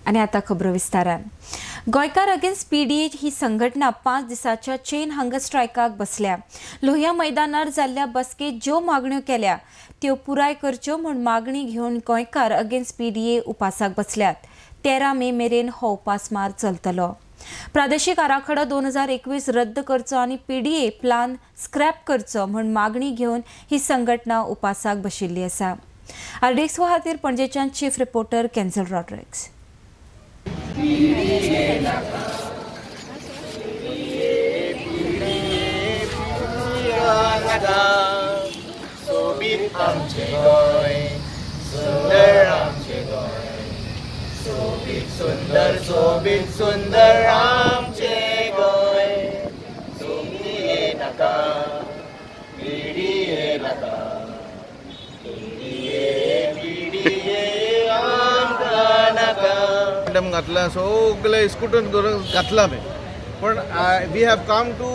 आनी आतां खबरो विस्तारान. गोंयकार अगेन्स्ट पीडीए ही संघटना 5 दिसाच्या चेन हंगर स्ट्रायकाक बसल्या. लोहिया मैदानार जाल्ल्या बसकेत ज्यो मागण्यो केल्या त्यो पुराय करच्यो म्हूण मागणी घेवन गोंयकार अगेन्स्ट पीडीए उपासाक बसल्यात. 13 मे मेरेन हो उपासमार चलतलो. प्रादेशिक आराखडो 2021 रद्द करचो आनी पीडीए प्लान स्क्रॅप करचो म्हूण मागणी घेवन ही संघटना उपासाक बशिल्ली आसा. आरडीएक्स खातीर पणजेच्यान चीफ रिपोर्टर कॅन्सल रॉड्रिक्स. सोबीत आमचें गोंय, सुंदर आमचें गोंय, सोबीत सुंदर, सोबीत सुंदर आमचें गोंय. सोबीत नाका, पीडीए नाका, पीडीए पीडीए आमकां नाका. घातला सगळे इस्कुटून करून घातला आमी, पण we have come to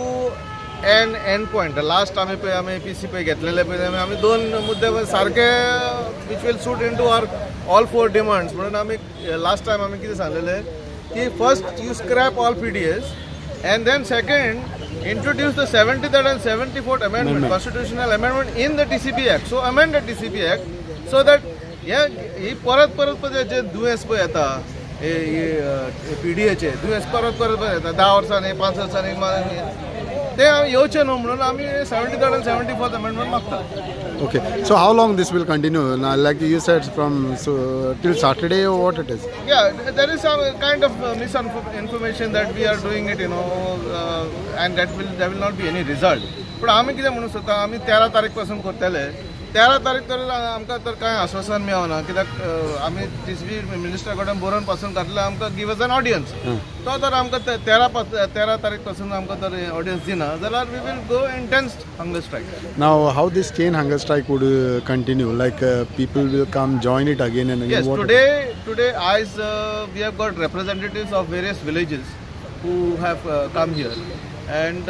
an end point. Last आमी पळय आमी पी सी पळय घेतलेले पळय आमी दोन मुद्दे पळय सारके which will suit into our all four demands. म्हणून आमी लास्ट टायम आमी कितें सांगलेलें की first you scrap all PDAs and then second, introduce the 73rd and 74th amendment, constitutional amendment in the TCP Act. So amend the TCP Act so that हे ही परत परत पळय जे दुयेंस पळय येता, पीडीएचे दुयेंस परत परत पळय येता, 10 वर्सांनी, 5 वर्सांनी ते येवचे न्हू म्हणून आमी 73rd and 74th amendment मागता. Okay, so how long this will continue? Now, like you said, from so, till Saturday or what it is? Yeah, there is some kind of misinformation that we are doing it, and that will there will not be any result. पण आमी कितें म्हणूंक सोदता, आमी 13 तारीख पासून करतले. 13 तारीख तर आमकां तर कांय आश्वासन मेळना, कित्याक आमी टीसीपी मिनिस्टरा कडेन बरोवन पासून घातलें आमकां give us an audience. तो तर आमकां 13 तारीख पासून आमकां तर ऑडियन्स दिना जाल्यार we will go intense hunger strike. Now, how this chain hunger strike would continue? Like people will come join it again and again? Yes, What today, as we have got representatives of various villages who have come here, and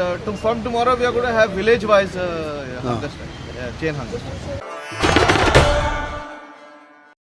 from tomorrow we are going to have village-wise hunger strike, chain hunger strike.